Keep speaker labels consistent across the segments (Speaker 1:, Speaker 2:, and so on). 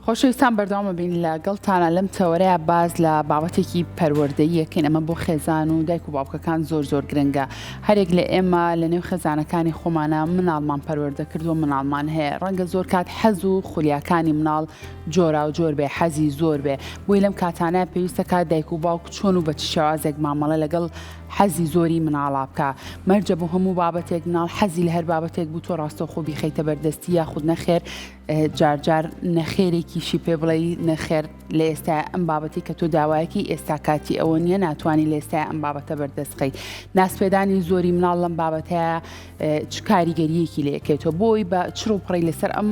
Speaker 1: خۆشەویستان بەردەوامە بین لە گەڵتانە لەم تەوەرەیە باز لە بابەتێکی پەروەردەییەکەین ئەمە بۆ خێزان و دایک و باوکەکان زۆر زۆر گرنگە هەرێک لە ئێمە لە نێو خێزانەکانی خۆمانە مناڵمان پەروەردە کردووە مناڵمان هەیە ڕەنگە زۆر کات حەز و خولیاکانی مناڵ جۆرا و جۆر بێ حەزی زۆر بێ بۆی لەم کاتانە پێویستە کات دایک و باوک چۆن و بە چ شێوازێک مامەڵە لەگەڵ حەزی زۆری مناڵا بکا مەرجە بۆ هەموو بابەتێک مناڵ حەزی لە هەر بابەتێک بوو تۆ ڕاستەوخۆ بیخەیتە بەردەستی یاخود نەخێر جار جار نەخێرێکیشی پێ بڵێی نەخێر لە ئێستا ئەم بابەتی کە تۆ داوایەکی ئێستا کاتی ئەوە نییە ناتوانانی لە ئێستا ئەم بابەتە بەردەست خەی ناسپێدانی زۆری مناڵ لەم بابەتەیە چ کاریگەریەکی لەکەێتەوە بۆی بە چڕ و پڕی لەسەر ئەم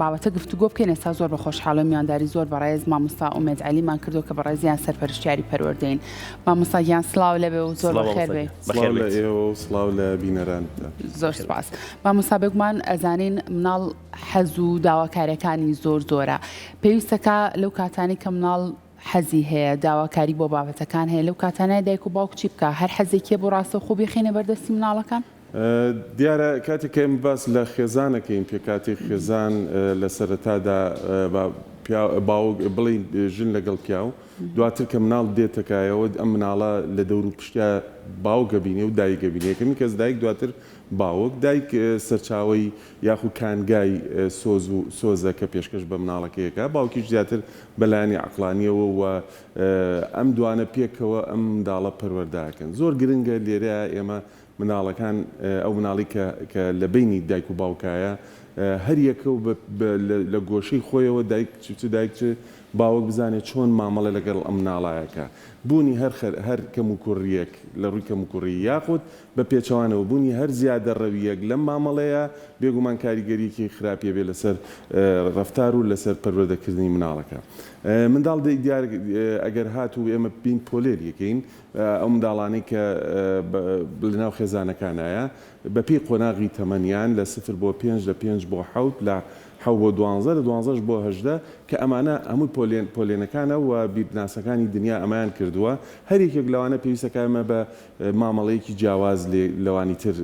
Speaker 1: بابەتە گفتوگۆ بکەین ئێستا زۆر بە خۆشحاڵم میوانداری زۆر بەڕێز مامۆستا ئومێد عەلیمان کردو کە بەڕێزیان سەرپەرشتیاری پەروەردەین مامۆستا گیان سڵاو لەبێ و زۆر بەخێر بێ
Speaker 2: سڵاو لە ئێوە و سڵاو لە بینەرانتان.
Speaker 1: زۆر سپاس مامۆستا بێگومان ئەزانین مناڵ حەز و داواکاریەکانی زۆر زۆرە پێویستەکە لەو کاتانی کە مناڵ حەزی هەیە داواکاری بۆ بابەتەکان هەیە لەو کاتانای دایک و باوک چی بکە هەر حەزێکیە بۆ ڕاستەوخۆ بیخەینە بەردەستی مناڵەکان؟
Speaker 2: دیارە کاتێک کە ئێمە باس لە خێزان ئەکەین پێکهاتەی خێزان لە سەرەتادا باوک بڵێین ژن لەگەڵ پیاو دواتر کە مناڵ دێتە کایەوە ئەم مناڵە لە دەور و پشتیا باوک ئەبینێ و دایک ئەبینێ یەکەمین کەس دایک دواتر باوک دایک سەرچاوەی یاخو کانگای سۆز و سۆزە کە پێشکەش بە مناڵەکەی ئەکا باوکیش زیاتر بە لایەنی عەقڵانیەوە و ئەم دوانە پێکەوە ئەم منداڵە پەروەردە ئەکەن زۆر گرنگە لێرەیا ئێمە مناڵەکان ئەو مناڵی کە کە لە بەینی دایک و باوکایە هەر یەکە و بە لە گۆشەی خۆیەوە دایک چ دایک چ باوک بزانێ چۆن مامەڵە لەگەڵ ئەم مناڵایەکە بوونی هەر خەر هەر کەموکوڕییەک لە ڕووی کەموکوڕی یاخود بە پێچەوانەوە بوونی هەر زیادەڕەوییەک لەم مامەڵەیە بێگومان کاریگەرییەکی خراپی ئەبێ لەسەر ڕەفتار و لەسەر پەروەردەکردنی مناڵەکە منداڵ دیار ئەگەر هاتوو ئێمە بین پۆلێنی کەین ئەو منداڵانەی کە لەناو خێزانەکانایە بەپێی قۆناغی تەمەنیان لە سفر بۆ پێنج، لە پێنج بۆ حەوت، لە حەوت بۆ دوانزە، لە دوانزەش بۆ 18 کە ئەمانە هەمووی پۆلێن پۆلێنەکانە و بیرناسەکانی دنیا ئەمەیان کردووە، هەر یەکێک لەوانە پێویستە کە ئێمە بە مامەڵەیەکی جیاواز لێ لەوانی تر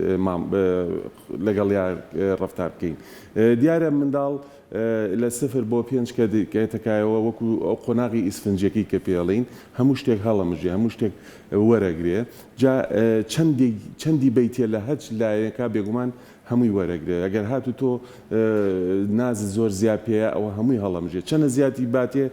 Speaker 2: لەگەڵیا ڕەفتار بکەین. دیارە منداڵ لە سفر بۆ پێنج کە دێتەکایەوە وەکو ئەو قۆناغی ئیسفنجیەکەی کە پێڵین هەموو شتێک هەڵەمژێ هەموو شتێک وەرەگرێ جا چەندی چەندی بەیتێ لە هەچ لایەکا بێگومان هەمووی وەرەگرێ ئەگەر هاتوو تۆ نازت زۆر زیا پێیە ئەوە هەمووی هەڵەمژێ چەنە زیاتی باتێ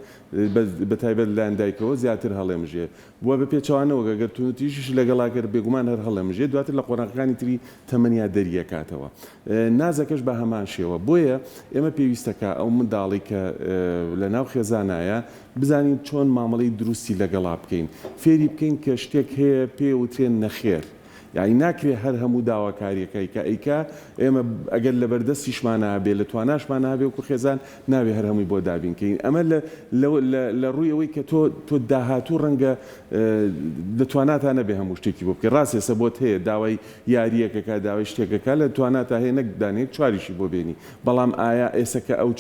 Speaker 2: بە تایبەت لایەن دایکەوە زیاتر هەڵێمژێ وە بە پێچەوانەوە گەر توندوتیژیش لەگەڵا کرد بێگومان هەر هەڵەمژێ دواتر لە قۆناغەکانی تری تەمەنیا دەریەکاتەوە نازەکەش بە هەمان شێوە بۆیە ئێمە پێویستەکا ئەو منداڵی کە لە ناو خێزانایە بزانین چۆن مامەڵەی دروستی لەگەڵا بکەین فێری بکەین کە شتێک هەیە پێ وترێن نەخێر یانی ناکرێ هەر هەموو داواکاریەکەی کە ئەیکا ئێمە ئەگەر لەبەردەستیشمانا بێ لە تواناشمانا هەبێ وەکو خێزان نابێ هەر هەمووی بۆ دابین کەین ئەمە لە لە لە ڕووی ئەوەی کە تۆ تۆ داهاتوو ڕەنگە لە تواناتا نەبێ هەموو شتێکی بۆ بکەی ڕاست ئێستا بۆت هەیە داوای یاریەکەکە داوای شتێکەکە لە تواناتا هەیە نەک دانەیەک چواریشی بۆ بێنی بەڵام ئایا ئێستا کە ئەو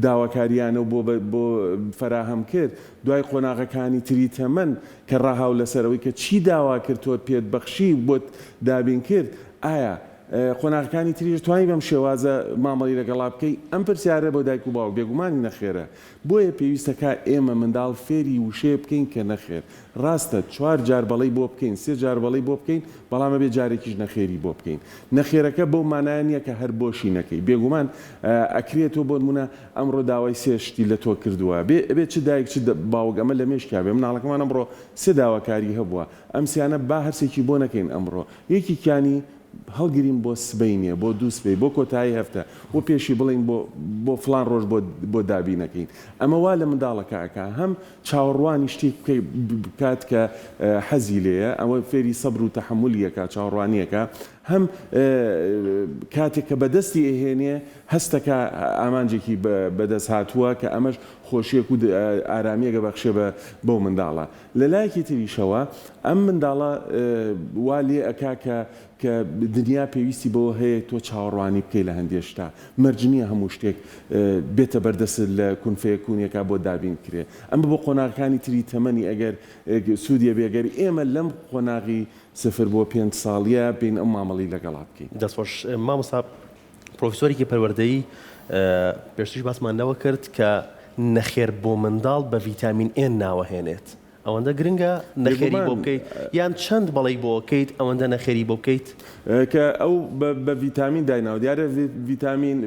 Speaker 2: داواکاریانە و بۆ بۆ فەراهەم کرد دوای قۆناغەکانی تری تەمەن کە ڕاهاو لەسەر ئەوەی کە چی داوا کرد تۆ پێت بەخشی و بۆت دابین کرد، ئایا قۆناغەکانی تریش توانی بەم شێوازە مامەڵی لەگەڵا بکەی؟ ئەم پرسیارە بۆ دایک و باوک بێگومانی نەخێرە. بۆیە پێویستە کا ئێمە منداڵ فێری وشەیە بکەین کە نەخێر. ڕاستە چوار جار بەڵێی بۆ بکەین، سێ جار بەڵێی بۆ بکەین، بەڵام ئەبێ جارێکیش نەخێری بۆ بکەین. نەخێرەکە بەو مانایە نییە کە هەر بۆشی نەکەی. بێگومان ئەکرێ تۆ بۆ نموونە ئەمڕۆ داوای سێ شتی لە تۆ کردووە بێ ئەبێ چ دایک چ باوک ئەمە لە مێشکیا بێ مناڵەکەمان ئەمڕۆ سێ داواکاری هەبووە ئەم سیانە با هەرسێکی بۆ نەکەین ئەمڕۆ یەکێکیانی هەڵگرین بۆ سبەینێ بۆ دوو سبەی بۆ کۆتایی هەفتە بۆ پێشی بڵێین بۆ بۆ فڵان ڕۆژ بۆ بۆ دابینەکەین ئەمە وا لە منداڵەکە ئەکا هەم چاوەڕوانی شتێک بکەی بکات کە حەزی لێیە ئەوە فێری سەبر و تەحەمولی ئەکا چاوەڕوانی ئەکا هەم کاتێک کە بەدەستی ئەهێنێ هەستەکا ئامانجێکی بەدەست هاتووە کە ئەمەش خۆشیەک و ئارامیەک ئەبەخشێ بە بەو منداڵە. لە لایەکی تریشەوە ئەم منداڵە وا لێ ئەکا کە کە دنیا پێویستی بەوە هەیە تۆ چاوەڕوانی بکەی لە هەندێ شتا. مەرج نییە هەموو شتێک بێتە بەردەستت لە کون فەیەکونێکا بۆت دابین بکرێ. ئەمە بۆ قۆناغەکانی تری تەمەنی ئەگەر سوودی ئەبێ گەر ئێمە لەم قۆناغی سفر بۆ پێنج ساڵیە بێین ئەو مامەڵەی لەگەڵا بکەین.
Speaker 3: دەست خۆش مامۆستا. پرۆفیسۆرێکی پەروەردەیی. پێشتریش باسمان لەوە کرد کە نەخێر بۆ منداڵ بە ڤیتامین ئێن ناوەهێنێت. ئەوەندە گرنگە نەخێری بۆ بکەیت یان چەند بەڵێی بۆ کەیت ئەوەندە نەخێری بۆ بکەیت؟
Speaker 2: کە ئەو بە ڤیتامین دایناوە دیارە ڤیتامین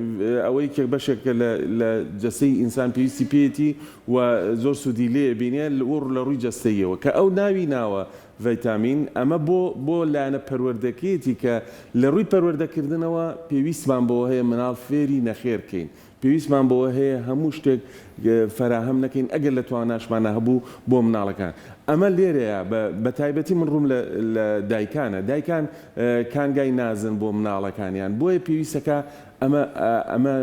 Speaker 2: ئەوەی کە بەشێکە لە جەستەی ئینسان پێویستی پێیەتی و زۆر سوودی لێ بینێ لە ڕووی جەستەییەوە کە ئەو ناوی ناوە ڤیتامین ئەمە بۆ بۆ لایەنە پەروەردەکەیەتی کە لە ڕووی پەروەردەکردنەوە پێویستمان بەوە هەیە مناڵ فێری نەخێر کەین پێویستمان بەوە هەیە هەموو شتێک فەراهەم نەکەین ئەگەر لە تواناشمانا هەبوو بۆ مناڵەکان. ئەمە لێرەیە بە تایبەتی من ڕووم لە دایکانە. دایکان کانگای نازن بۆ مناڵەکانیان بۆیە پێویستەکا ئەمە ئەمە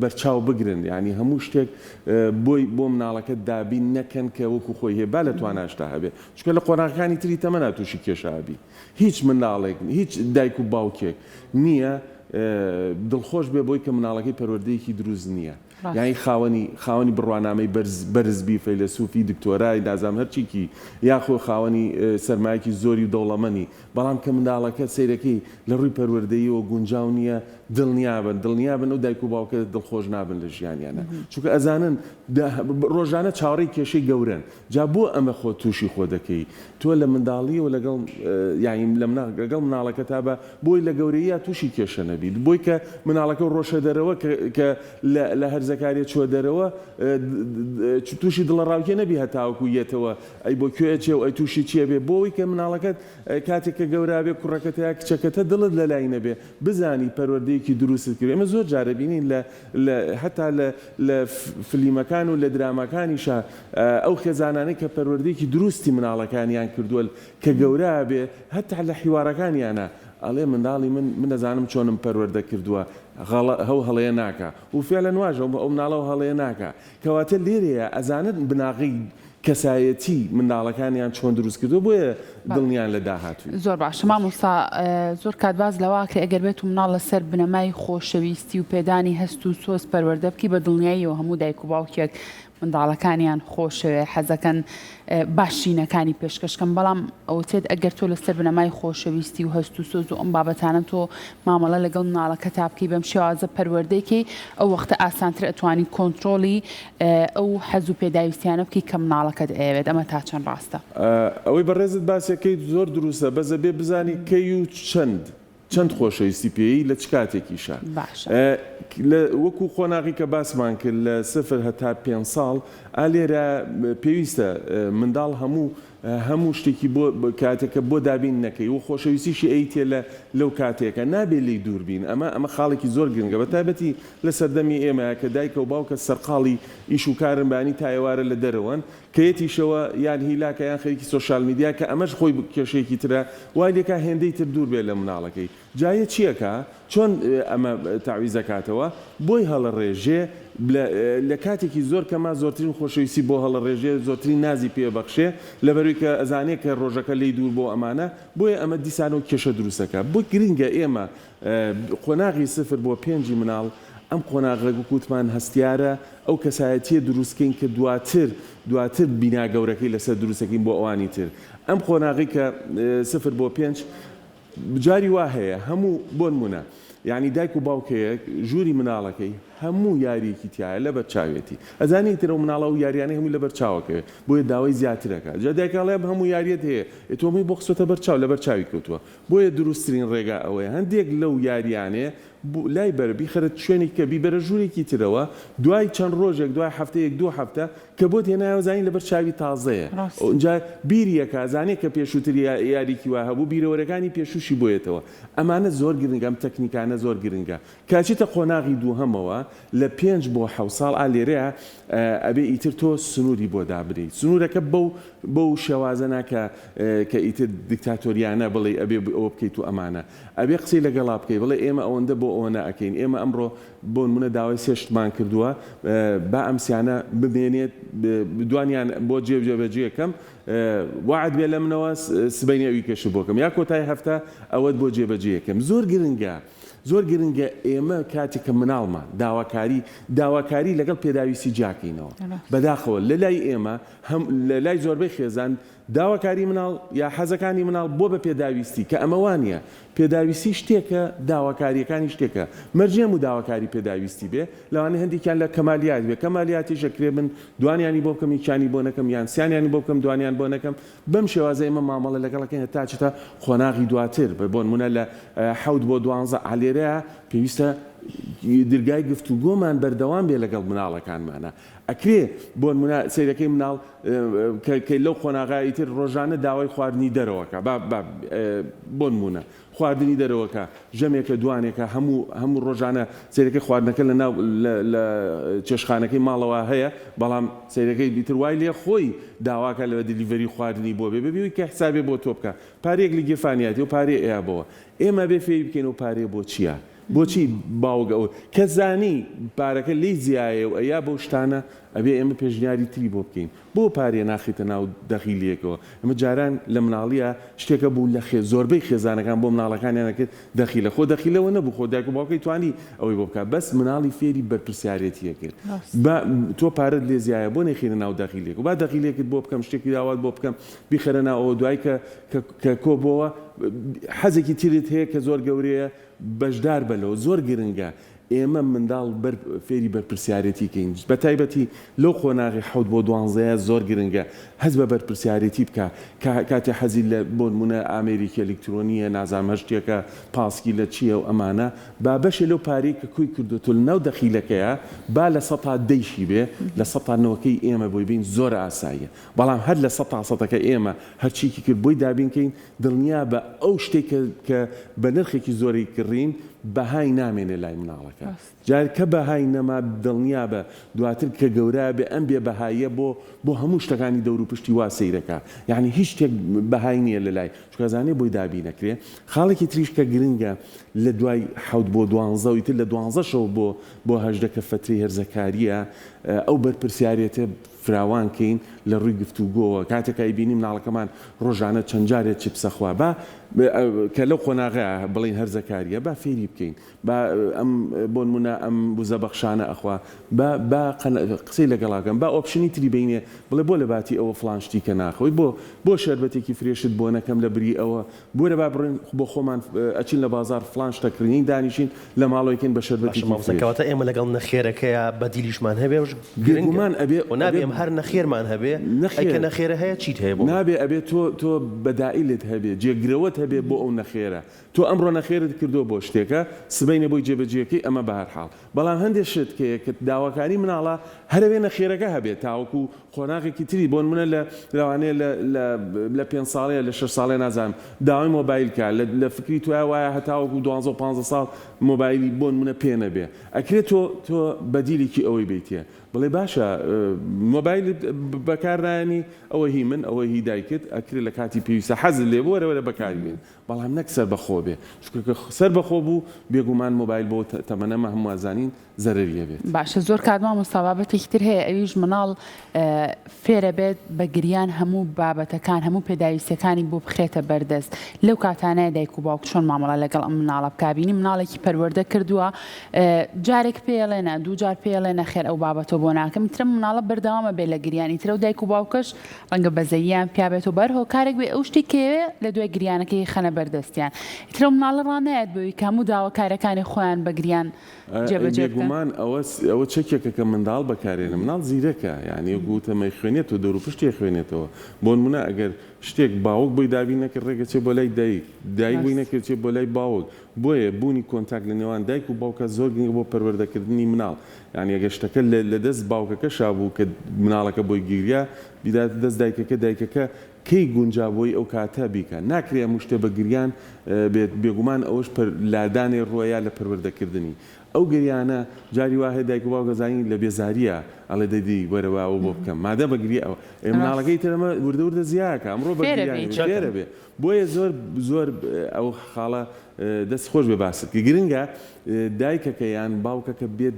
Speaker 2: بەرچاو بگرن یانی هەموو شتێک بۆی بۆ مناڵەکە دابین نەکەن کە وەکو خۆی هەیە با لە تواناشتا هەبێ چونکە لە قۆناغەکانی تری تەمەنا تووشی کێشە ئەبی. هیچ منداڵێک، هیچ دایک و باوکێک نییە دڵخۆش بێ بۆی کە مناڵەکەی پەروەردەیەکی دروست نییە. یانی خاوەنی خاوەنی بڕوانامەی بەرز بەرز بی، فەیلەسوفی، دکتۆرای، نازانم هەرچیکی، یاخۆ خاوەنی سەرمایەکی زۆری و دەوڵەمەنی، بەڵام کە منداڵەکە سەیرەکەی لە ڕووی پەروەردەییەوە گونجاو نییە، دڵنیابن دڵنیابن ئەو دایک و باوکە دڵخۆش نابن لە ژیانیانا. چونکە ئەزانن ڕۆژانە چاوەڕێی کێشەی گەورەن. جا بۆ ئەمە خۆت توشی خۆ دەکەی تۆ لە منداڵیەوە لەگەڵ یانی لە مناڵ لەگەڵ مناڵەکەتا بە بۆی لە گەورەییا توشی کێشە نەبیت بۆی کە مناڵەکە ڕۆشە دەرەوە کە کە لە لە هەرزەکاریە چوە دەرەوە توشی دڵەڕاوکێ نەبی هەتاوەکو یەتەوە ئەی بۆ کوێ ئەچێ و ئەی توشی چیە بێ بۆی کە مناڵەکەت کاتێک کە گەورە بێ کوڕەکەتە یا کچەکەتە دڵت لەلای نەبێ بزانی پەروەردەیەکی دروستت کردوە ئێمە زۆر جار ئەبینین لە لە هەتا لە لە فلیمەکان و لە دراماکانیشا ئەو خێزانانەی کە پەروەردەیەکی دروستی مناڵەکانیان کردووە کە گەورە ئەبێ هەتا لە حیوارەکانیانا ئەڵێ منداڵی من من ئەزانم چۆنم پەروەردە کردووە غەڵە ئەو هەڵەیە ناکا و فعلەن واشە ئەو مناڵە ئەو هەڵەیە ناکا کەواتە لێرەیە ئەزانن بناغەی کەسایەتی منداڵەکانیان چۆن دروست کردووە بۆیە دڵنیان لە داهاتووی.
Speaker 1: زۆر باشە مامۆستا زۆر کات باس لەوە ئەکرێ ئەگەر بێت و مناڵ لەسەر بنەمای خۆشەویستی و پێدانی هەست و سۆز پەروەردە بکی بە دڵنیاییەوە هەموو دایک و باوکێک منداڵەکانیان خۆشەوێ حەزەکەن باشترینەکانی پێشکەش کەن بەڵام ئەوترێت ئەگەر تۆ لەسەر بنەمای خۆشەویستی و هەست و سۆز و ئەم بابەتانە تۆ مامەڵە لەگەڵ مناڵەکەتا بکەی بەم شێوازە پەروەردەی کەی ئەو وەختە ئاسانتر ئەتوانی کۆنترۆڵی ئەو حەز و پێداویستیانە بکەی کە مناڵەکەت ئەیەوێت ئەمە تا چەند ڕاستە؟
Speaker 2: ئەوەی بەڕێزت باسیەکەیت زۆر دروستە بەس ئەبێ بزانی کەی و چەند چەند خۆشەویستی پێی لە چ کاتێکیشا
Speaker 1: باشە.
Speaker 2: لە وەکو قۆناغی کە باسمان کرد لە سفر هەتا پێنج ساڵ ئا لێرە پێویستە منداڵ هەموو هەموو شتێکی بۆ کاتێکە بۆ دابین نەکەی و خۆشەویستیشی ئەیتێ لە لەو کاتێکە نابێ لێی دوور بین ئەمە ئەمە خاڵێکی زۆر گرنگە بە تایبەتی لە سەردەمی ئێمە کە دایکە و باوکە سەرقاڵی ئیش و کارن بەیانی تا ئێوارە لە دەرەوەن کە یەتیشەوە یان هیلاکە یان خەریکی سۆشیال میدیا کە ئەمەش خۆی کێشەیەکی ترە وای لێکا هێندەی تر دوور بێ لە مناڵەکەی جا یە چیەکا چۆن ئەمە تەعویز ئەکاتەوە بۆی هەڵەڕێژێ لە لە کاتێکی زۆر کەما زۆرترین خۆشەویستی بۆ هەڵەڕێژێ زۆرترین نازی پێ بەخشێ لەبەروی کە ئەزانێ کە ڕۆژەکە لێی دوور بۆ ئەمانە بۆیە ئەمە دیسانەوە کێشە دروستەکا بۆ گرنگە ئێمە قۆناغی سفر بۆ پێنجی مناڵ ئەم قۆناغە وەک وتمان هەستیارە ئەو کەسایەتیە دروست کەین کە دواتر دواتر بینا گەورەکەی لەسەر دروست ئەکەین بۆ ئەوانی تر ئەم قۆناغەی کە سفر بۆ پێنج جاری وا هەیە هەموو بۆنمونە یانی دایک و باوکەیەک ژووری مناڵەکەی هەموو یاریەکی تیایە لەبەر چاویەتی ئەزانی ئیتر ئەو مناڵە ئەو یاریانەی هەمووی لەبەر چاوەکەوێ بۆیە داوای زیاتر ئەکا جا دایکە ئەڵێ ئەم هەموو یاریەت هەیە ئێ تۆ هەمووی بۆ خستۆتە بەر چاو لەبەر چاوی کەوتووە بۆیە دروستترین ڕێگا ئەوەیە هەندێک لەو یاریانەیە لای بەرە بیخەرە شوێنێکی کە بیبەرە ژوورێکی ترەوە دوای چەند ڕۆژێک دوای هەفتەیەک دوو هەفتە کە بۆت هێنایەوە زانی لەبەر چاوی تازەیە ئینجا بیری ئەکا زانێ کە پێشووتر یاریکی وا هەبوو بیرەوەرەکانی پێشووشی بۆ یەتەوە ئەمانە زۆر گرنگە ئەم تەکنیکانە زۆر گرنگە کە ئەچیتە قۆناغی دووهەمەوە لە پێنج بۆ حەوت ساڵ ئا لێرەیا ئەبێ ئیتر تۆ سنووری بۆ دابنێی سنوورەکە بەو بەو شێوازە نا کە کە ئیتر دیکتاتۆریانە بڵێی ئەبێ ئەوە بکەیت و ئەمانە ئەبێ قسەی لەگەڵا بکەی بڵێ ئێمە ئەوەندە بۆ ئەوە نائەکەین ئێمە ئەمڕۆ بۆنمونە داوای سێ شتمان کردووە با ئەم سیانە بمێنێت دوانیان بۆ جێ جێبەجێ کەم وەعد بێ لە منەوە سبەینێ ئەوی کەشت بۆ کەم یا کۆتای هەفتە ئەوەت بۆ جێبەجێ کەم زۆر گرنگە. زۆر گرنگە ئێمە کاتێک کە مناڵمان داواکاری داواکاری لەگەڵ پێداویستی جیاکەینەوە. بەداخەوە لە لای ئێمە هەم لە لای زۆربەی خێزان داواکاری مناڵ یا حەزەکانی مناڵ بۆ بە پێداویستی کە ئەمە وانیە پێداویستی شتێکە داواکاریەکانی شتێکە مەرج نیە هەموو داواکاری پێداویستی بێ لەوانەیە هەندێکیان لە کەمالیات بێ کەمالیاتیش ئەکرێ من دوانیانی بۆ بکەم یەکیانی بۆ نەکەم یان سیانیانی بۆ بکەم دوانیان بۆ نەکەم بەم شێوازە ئێمە مامەڵە لەگەڵ ئەکەین هەتا ئەچێتە قۆناغی دواتر بۆنمونە لە حەوت بۆ دوانزە ئا لێرەیا پێویستە درگای گفتوگۆمان بەردەوام بێ لەگەڵ مناڵەکانمانا ئەکرێ بۆنمونە سەیرەکەی مناڵ کە کە لەو قۆناغا ئیتر ڕۆژانە داوای خواردنی دەرەوەکە با با بۆنمونە خواردنی دەرەوەکە ژەمێکە دوانێکە هەموو هەموو ڕۆژانە سەیرەکەی خواردنەکە لە ناو لە لە چێشتخانەکەی ماڵەوە هەیە بەڵام سەیرەکەی ئیتر وای لێ خۆی داواکە لە delivery خواردنی بۆ بێ بەبێ ئەوەی کە حسابێ بۆ تۆ بکا پارەیەک لە گیرفانیاتی و پارەی ئەیا بۆوە ئێمە ئەبێ فێری بکەین ئەو پارەیە بۆ چییە بۆچی باوک ئەو کە زانی پارەکە لێی زیایە و ئەیا بەو شتانە ئەبێ ئێمە پێشنیاری تری بۆ بکەین بۆ پارەیە ناخەیتە ناو دەخیلەیەکەوە ئێمە جاران لە مناڵیا شتێکە بوو لە خێ زۆربەی خێزانەکان بۆ مناڵەکانیان ئەکرد دەخیلە خۆ دەخیلەوە نەبوو خۆ دایک و باوکەی توانی ئەوەی بۆ بکات بەس مناڵی فێری بەرپرسیارێتی ئەکرد با تۆ پارەت لێ زیایە بۆ نەیخەینە ناو دەخیلێک با دەخیلێکت بۆ بکەم شتێکی داوات بۆ بکەم بیخەرە ناو ئەوە دوای کە کە کە کۆبۆوە حەزێکی ترت هەیە کە زۆر گەورەیە بەشدار بە لەوە زۆر گرنگە ئێمە منداڵ بەر فێری بەرپرسیارێتی کەین بە تایبەتی لەو قۆناغی حەوت بۆ دوانزەیە زۆر گرنگە هەست بە بەرپرسیارێتی بکا کە کاتێ حەزی لە بۆنمونە ئامێرێکی ئەلیکترۆنیە نازانم هەر شتێکە پاسکیلە چیە و ئەمانە با بەشێ لەو پارەی کە کۆی کردۆتۆ لە ناو دەخیلەکەیا با لە سەتا دەیشی بێ لە سەتا نۆکەی ئێمە بۆی بین زۆر ئاساییە بەڵام هەر لە سەتا سەتەکە ئێمە هەرچیکی کرد بۆی دابین کەین دڵنیابە ئەو شتەی کە کە بە نرخێکی زۆری کڕین بەهای نامێنێ لای مناڵەکە جار کە بەهای نەما دڵنیابە دواتر کە گەورە ئەبێ ئەم بێ بەهاییە بۆ بۆ هەموو شتەکانی دەور و پشتی وا سەیرەکا یانی هیچ شتێک بەهای نییە لە لای چونکە ئەزانێ بۆی دابین ئەکرێ خاڵێکی تریش کە گرنگە لە دوای حەوت بۆ دوانزە و ئیتر لە دوانزەشەوە بۆ بۆ 18 کە فەترەی هەرزەکارییە ئەو بەرپرسیارێتە فراوان کەین لە ڕووی گفتوگۆوە کاتێک ئەیبینی مناڵەکەمان ڕۆژانە چەند جارێ چپس ئەخوا با کە لەو قۆناغەیا بڵێین هەرزەکاریە با فێری بکەین با ئەم بۆنمونە ئەم وزەبەخشانە ئەخوا با با قسەی لەگەڵا بکەم با option ی تری بینێ بڵێ بۆ لە باتی ئەوە فڵان شتی کە ناخۆی بۆ بۆ شەربەتێکی fresh ت بۆ نەکەم لە بری ئەوە بۆرە با بڕۆین بۆ خۆمان ئەچین لە بازاڕ فڵان شتە کڕینین دانیشین لە ماڵەوەی کەین بە
Speaker 3: باشە
Speaker 2: شەربەتێکی
Speaker 3: مامۆستا
Speaker 2: fresh.
Speaker 3: کەواتە ئێمە لەگەڵ نەخێرەکەیا بەدیلیشمان هەبێ ئەوش گرنگە
Speaker 2: بێگومان ئەبێ
Speaker 3: خۆ نابێ
Speaker 2: ئەبێ
Speaker 3: ئێمە هەر نەخێرمان هەبێ ئەی کە
Speaker 2: نەخێر
Speaker 3: نەخێرە هەیە چیت هەیە بۆ من؟
Speaker 2: نابێ ئەبێ تۆ تۆ بەدائیلت هەبێ جێگرەوەت هەبێ بۆ ئەو نەخێرە تۆ ئەمڕۆ نەخێرت کردووە بۆ شتێکە سبەینێ بۆی جێبەجێکەی ئەمە بەهەرحاڵ بەڵام هەندێ شت کە کە داواکاری مناڵە هەر ئەبێ نەخێرەکە هەبێ تاوەکو قۆناغێکی تری بۆنمونە لە لەوانەیە لە لە لە پێنج ساڵەیە لە شەش ساڵەیە نازانم داوای مۆبایل کا لە لە فکری تۆیا وایە هەتاوەکو دوانزە و پانزە ساڵ مۆبایلی بۆنمونە پێ نەبێ ئەکرێ تۆ تۆ بەدیلێکی ئەوەی بەیتێ بڵێ باشە مۆبایلت بەکار نایەنی ئەوە هی من ئەوە هی دایکت ئەکرێ لە کاتی پێویستە حەزت لێ بوو وەرە وەرە بەکاری بێن بەڵام نەک سەربەخۆ بێ چونکە کە سەربەخۆ بوو بێگومان مۆبایل بۆ تەمەنە مە هەمووان زانین زەرەری ئەبێت.
Speaker 1: باشە زۆر کات مامۆستا بابەتێکی تر هەیە ئەویش مناڵ فێرەبێت بە گریان هەموو بابەتەکان هەموو پێداویستیەکانی بۆ بخرێتە بەردەست لەو کاتانەیە دایک و باوک چۆن مامەڵە لەگەڵ ئەم مناڵە بکا بینی مناڵێکی پەروەردە کردووە جارێک پێڵێ نا دوو جار پێڵێ نەخێر ئەو بابەتەوە بۆ ناکەم ئیترە مناڵە بەردەوامە بێ لە گریان ئیترە و دایک و باوکەش ڕەنگە بەزەییان پیا بێت و بەر هۆکارێک بێ ئەو شتێک کەوێ لە دوای گریانەکەی خەنە بەردەستیان ئیترە مناڵە ڕانایەت بەوی کە هەموو داواکارەکانی خۆیان بە گریان جێبەجێ بکەن.
Speaker 2: بێگومان ئەوە ئەوە چەکێکە کە منداڵ بەکارێنێ مناڵ زیرەکە یانی وەکو وتم ئەیخوێنێتەوە دەوروپشتی ئەخوێنێتەوە بۆنمونە ئەگەر شتێک باوک بۆی دابین نەکرد ڕێک ئەچێ بۆ لای دایک دایک بۆی نەکرد ئەچێ بۆ لای باوک بۆیە بوونی contact لە نێوان دایک و باوکا زۆر گرنگە بۆ پەروەردەکردنی مناڵ یانی ئەگەر شتەکە لە دەست باوکەکەشا بوو کە مناڵەکە بۆی گیریا بیداتە دەست دایکەکە دایکەکە کەی گونجا بۆی ئەو کاتە بیکا ناکرێ هەموو شتێ بە گریان بێت بێگومان ئەوەش پەر لادانێ ڕۆیە لە پەروەردەکردنی ئەو گریانە جاری وا هەیە دایک و باوک ئەزانی لە بێزاریە ئەڵێ دەی دەی وەرە با ئەوە بۆ بکەم مادەم بە گریە ئەوە ئێ مناڵەکەی تر ئەمە وردە وردە زیاکا ئەمڕۆ بە
Speaker 1: فێرە
Speaker 2: گریانی
Speaker 1: بی.
Speaker 2: فێرە بێ بۆیە زۆر زۆر ئەو خاڵە دەست خۆش بێ باست کرد گرنگە دایکەکە یان باوکەکە بێت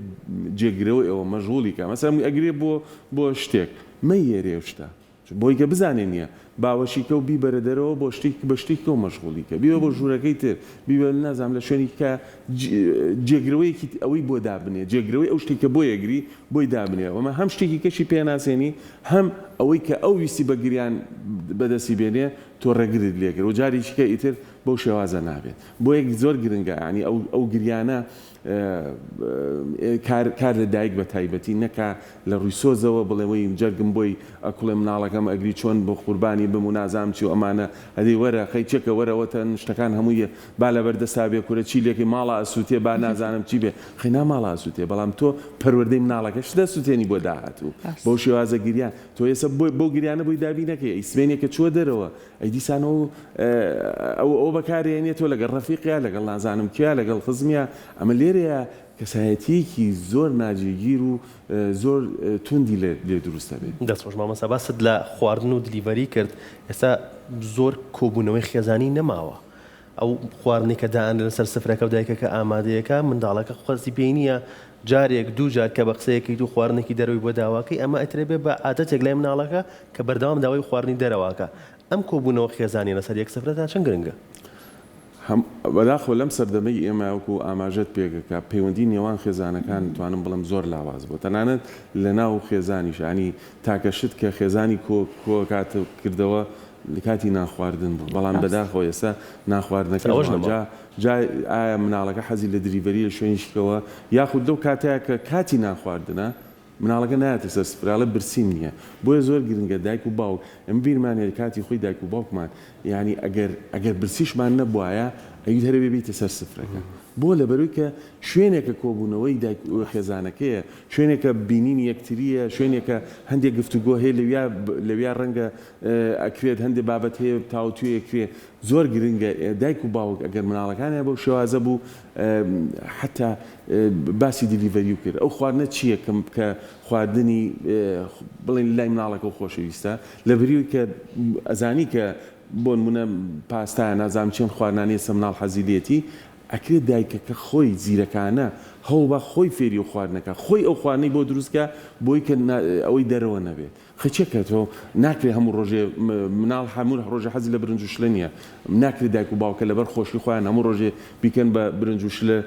Speaker 2: جێگرەوەی ئەوە مەشغوڵی کە مەسەلەن ئەگرێ بۆ بۆ شتێک مەیەرێ ئەو شتە. بۆی کە بزانێ نیە باوەشی کە و بیبەرە دەرەوە بۆ شتێک بە شتێکی کەو مەشغوڵی کە بیبە بۆ ژوورەکەی تر بیبە نازانم لە شوێنێکی کە جێگرەوەیەکی ئەوەی بۆ دابنێ جێگرەوەی ئەو شتێک کە بۆی ئەگری بۆی دابنێ ئەمە هەم شتێکی کەشی پێناسێنی هەم ئەوەی کە ئەو ویستی بە گریان بەدەستی بێنێ تۆ ڕێگرت لێکرد و جارێکی کە ئیتر بەو شێوازە نابێت بۆیە زۆر گرنگە یانی ئەو ئەو گریانە کار کار لە دایک بە تایبەتی نەکا لە ڕووی سۆزەوە بڵێ وەی جەرگم بۆی ئەکوڵێ مناڵەکەم ئەگری چۆن بۆ قوربانی بم و نازانم چی و ئەمانە ئەدی وەرە قەی چێکە وەرە وەتەن شتەکان هەمووی با لەبەر دەستا بێ کورە چی لێکەی ماڵا ئەسوتێ با نازانم چی بێ قەی نا ماڵا ئەسوتێ بەڵام تۆ پەروەردەی مناڵەکەشت ئەسوتێنی بۆ داهاتوو بەو شێوازە گریان تۆ ئێسە بۆی بەو گریانە بۆی دابی نەکەی ئەی سبەینێ کە چووە دەرەوە ئەی دیسانەوە ئەو ئەوە بەکارێنێ تۆ لەگەڵ ڕەفیقیا لەگەڵ نازانم کێیا لەگەڵ خزمیا ئەمە لێرەیە کەسایەتیەکی زۆر ناجێگیر و زۆر توندی لێ لێ دروست ئەبێ.
Speaker 3: دەست خۆش مامۆستا باست لە خواردن و delivery کرد ئێستا زۆر کۆبوونەوەی خێزانی نەماوە ئەو خواردنەی کە دائەنرێن لەسەر سفرەکە و دایکەکە ئامادەیەکا منداڵەکە خەستی پێی نییە جارێک دوو جار کە بە قسەیەکەیت و خواردنێکی دەرەوەی بۆ داواکەی ئەمە ئیتر ئەبێ بە عادەتێک لای مناڵەکە کە بەردەوام داوای خواردنی دەرەوە ئەکا ئەم کۆبوونەوە خێزانیە لەسەر یەک سفرە تا چەند گرنگە؟
Speaker 2: هەم بەداخەوە لەم سەردەمەی ئێمە وەکو ئاماژەت پێکرد پەیوەندی نێوان خێزانەکان توانم بڵێم زۆر لاواز بووە تەنانەت لەناو خێزانیش یانی تاکە شت کە خێزانی کۆ کۆکات کردەوە کاتی نان خواردن بوو بەڵام بەداخەوە ئێستا نان خواردنەکەش
Speaker 3: ئەوەش نەما.
Speaker 2: جا جا ئایا مناڵەکە حەزی لە delivery یە شوێنیشکەوە یاخود لەو کاتەیە کە کاتی نان خواردنە مناڵەکە نایەتە سەر سفرە ئەڵێ برسیم نییە بۆیە زۆر گرنگە دایک و باوک ئێمە بیرمان هەیە کاتی خۆی دایک و باوکمان یانی ئەگەر ئەگەر برسیشمان نەبوایە ئەویت هەرەبێ بیتە سەر سفرەکە بۆ لەبەروی کە شوێنێکە کۆبوونەوەی دایک خێزانەکەیە شوێنێکە بینینی یەکتریە شوێنێکە هەندێک گفتوگۆ هەیە لەویا لەویا ڕەنگە ئەکرێت هەندێک بابەت هەیە تاوتوێ ئەکرێ زۆر گرنگە دایک و باوک ئەگەر مناڵەکانیان بەو شێوازە بوو حەتا باسی delivery و کرد ئەو خواردنە چییە کە کە خواردنی بڵێن لای مناڵەکە و خۆشەویستە لە بریوی کە ئەزانی کە بۆ نمونە پاستایە نازانم چێن خواردنانی ئێستا مناڵ حەزی لێتی ئەکرێت دایکەکە خۆی زیرەکانە هەوڵبا خۆی فێری ئەو خواردنەکا خۆی ئەو خواردنەی بۆ دروست کا بۆی کە ئەوەی دەرەوە نەبێت. خەچێکە تۆ ناکرێ هەموو ڕۆژێ مناڵ هەموو ڕۆژێ حەزی لە برنج و شلە نییە ناکرێ دایک و باوکە لەبەر خۆشی خۆیان هەموو ڕۆژێ بیکەن بە برنج و شلە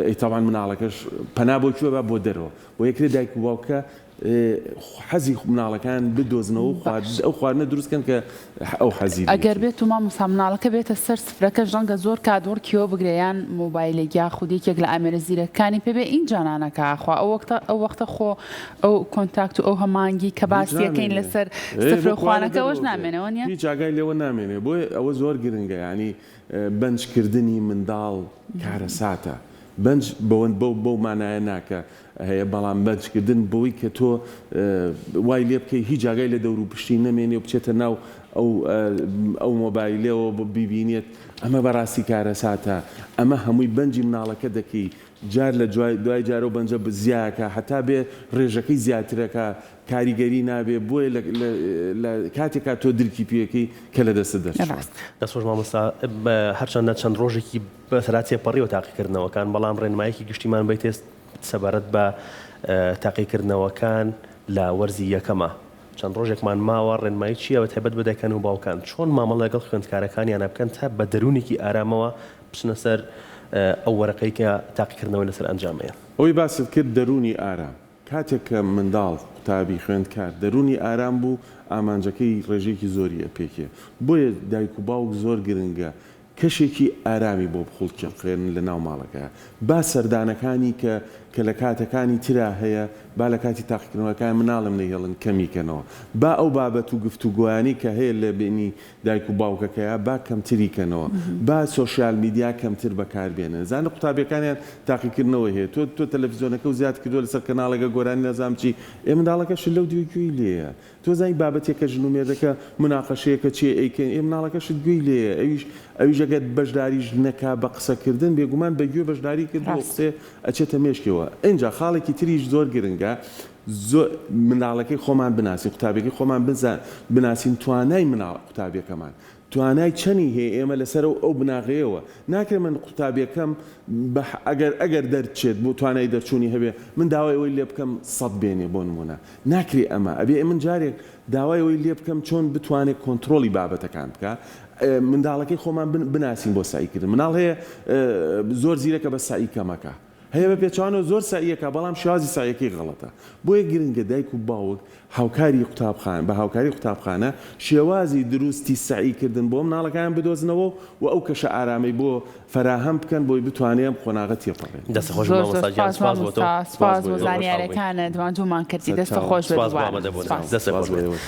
Speaker 2: ئەی تاوان مناڵەکەش پەنا بۆ کوێ با بۆ دەرەوە بۆ یەکرێ دایک و باوکە حەزی مناڵەکان بدۆزنەوە و
Speaker 1: باش.
Speaker 2: ئەو خواردنە دروست کەن کە ئەو حەزی
Speaker 1: ئەگەر
Speaker 2: لێیەتی.
Speaker 1: بێت و مامۆستا مناڵەکە بێتە سەر سفرەکەش ڕەنگە زۆر کات وڕکیەوە بگرێ یان مۆبایلێک یاخود یەکێک لە ئامێرە زیرەکەکانی پێ بێ ئینجا نانەکە ئاخوا ئەو وەختە ئەو وەختە خۆ ئەو contact و ئەو هەماهەنگی کە
Speaker 2: هیچ
Speaker 1: باسی ئەکەین
Speaker 2: نامێنێ.
Speaker 1: لەسەر
Speaker 2: ئێ
Speaker 1: سفرە
Speaker 2: بۆ
Speaker 1: و
Speaker 2: کوانە
Speaker 1: خوانەکە ئەوەش
Speaker 2: دەرەوە بێ
Speaker 1: نامێنێ وەنیە؟
Speaker 2: هیچ ئاگای لێوە نامێنێ بۆیە ئەوە زۆر گرنگە یانی بەنج کردنی منداڵ کارەساتە بەنج بەوەند بەو بەو مانایە نا کە هەیە بەڵام بەنج کردن بەوەی کە تۆ وای لێ بکەی هیچ ئاگای لە دەور و پشتی نەمێنێ و بچێتە ناو ئەو ئەو مۆبایلەوە بیبینێت ئەمە بەڕاستی کارەساتە ئەمە هەمووی بەنجی مناڵەکە دەکەی جار لە دوای جارەو بەنجە زیاکا هەتا بێ ڕێژەکەی زیاترەکا کاریگەری نابێ بۆیە لە کاتێکا تۆ درکی پێکەی کە لە دەستت دەرچووە.
Speaker 3: دەست خۆش مامۆستا هەرچەندە چەند ڕۆژێکی بەسەرا تێپەڕیوە تاقیکردنەوەکان بەڵام ڕێنمایەکی گشتیمان بەیتێ سەبارەت بە تاقیکردنەوەکان لە وەرزی یەکەمە چەند ڕۆژێکمان ماوە ڕێنمایی چییە بە تایبەت بە دایکان و باوکان چۆن مامەڵە لەگەڵ خوێندکارەکانیانە بکەن تا بە دەروونێکی ئارامەوە بچنە سەر ئەو وەرەقەی کە تاقیکردنەوەی لەسەر ئەنجام ئەیەن.
Speaker 2: ئەوەی باست کرد دەروونی ئارام، کاتێک کە منداڵ، قوتابی، خوێندکار دەروونی ئارام بوو ئامانجەکەی ڕێژەیەکی زۆری ئەپێکێ، بۆیە دایک و باوک زۆر گرنگە کەشێکی ئارامی بۆ بخوڵقێنن لە ناو ماڵەکەیا، با سەردانەکانی کە کە لە کاتەکانی ترا هەیە با لە کاتی تاقیکردنەوەکان مناڵم نەیهێڵن کەمی کەنەوە، با ئەو بابەت و گفتوگۆیانەی کە هەیە لە بەینی دایک و باوکەکەیا با کەمتری کەنەوە با social media کەمتر بەکار بێنن زانە قوتابیەکانیان تاقیکردنەوەی هەیە تۆ تۆ تەلەفزیۆنەکەو زیاد کردوە لەسەر کەناڵێکە گۆرانی نازانم چی ئێ منداڵەکەشت لەو دیو گوێی لێیە تۆ زانی بابەتێکە ژن و مێردەکە مناقەشەیەکە چیە ئەیکەن ئێ منداڵەکەشت گوێی لێیە ئەویش ئەویش ئەگەر بەشداریش نەکا بە قسەکردن بێگومان بە گوێ بەشداری کردوە
Speaker 1: ڕاست.
Speaker 2: قسەیە ئەچێتە مێشکیەوە ئینجا خاڵێکی تریش زۆر گرنگە زۆر منداڵەکەی خۆمان بناسین قوتابیەکەی خۆمان بناسین توانای مناڵ قوتابیەکەمان. توانای چەنی هەیە ئێمە لەسەر ئەو بناغەیەوە ناکرێ من قوتابیەکەم بە ئەگەر ئەگەر دەرچێت بۆ توانای دەرچوونی هەبێ من داوای ئەوەی لێ بکەم سەت بێنێ بۆ نموونە ناکرێ ئەمە ئەبێ من جارێک داوای ئەوەی لێ بکەم چۆن بتوانێ کۆنترۆڵی بابەتەکان بکا منداڵەکەی خۆمان بناسین بۆ سەعی کردن مناڵ هەیە زۆر زیرەکە بە سەعی کەمەکە هەیە بە پێچەوانەوە زۆر سەعیەکا بەڵام شێوازی سەعیەکەی غەڵەتە بۆیە گرنگە دایک و باوک هاوکاری قوتابخان بە هاوکاری قوتابخانە شێوازی دروستی سەعی کردن بۆ مناڵەکانیان بدۆزنەوە و ئەو کەشە ئارامەی بۆ فەراهەم بکەن بۆی بتوانێ ئەم قۆناغە تێپەڕێنێ.
Speaker 3: دەست خۆش
Speaker 1: زۆر زۆر
Speaker 3: مامۆستا گیان
Speaker 1: سوپاس
Speaker 3: سوپاس بۆ تۆ
Speaker 1: مامۆستا سوپاس
Speaker 2: سوپاس بۆ
Speaker 1: بۆ
Speaker 2: ئێوەش.
Speaker 1: زانیارەکانت ماندوومان کردی دەستت
Speaker 2: سەرچاوە.
Speaker 1: خۆش بێت
Speaker 3: سوپاس بۆ
Speaker 1: دووبارە
Speaker 3: ئامادەبوونت
Speaker 1: سوپاس.
Speaker 3: دەستت
Speaker 2: سوپاس
Speaker 3: خۆش
Speaker 2: بۆ
Speaker 3: بێت.
Speaker 2: ئێوەش.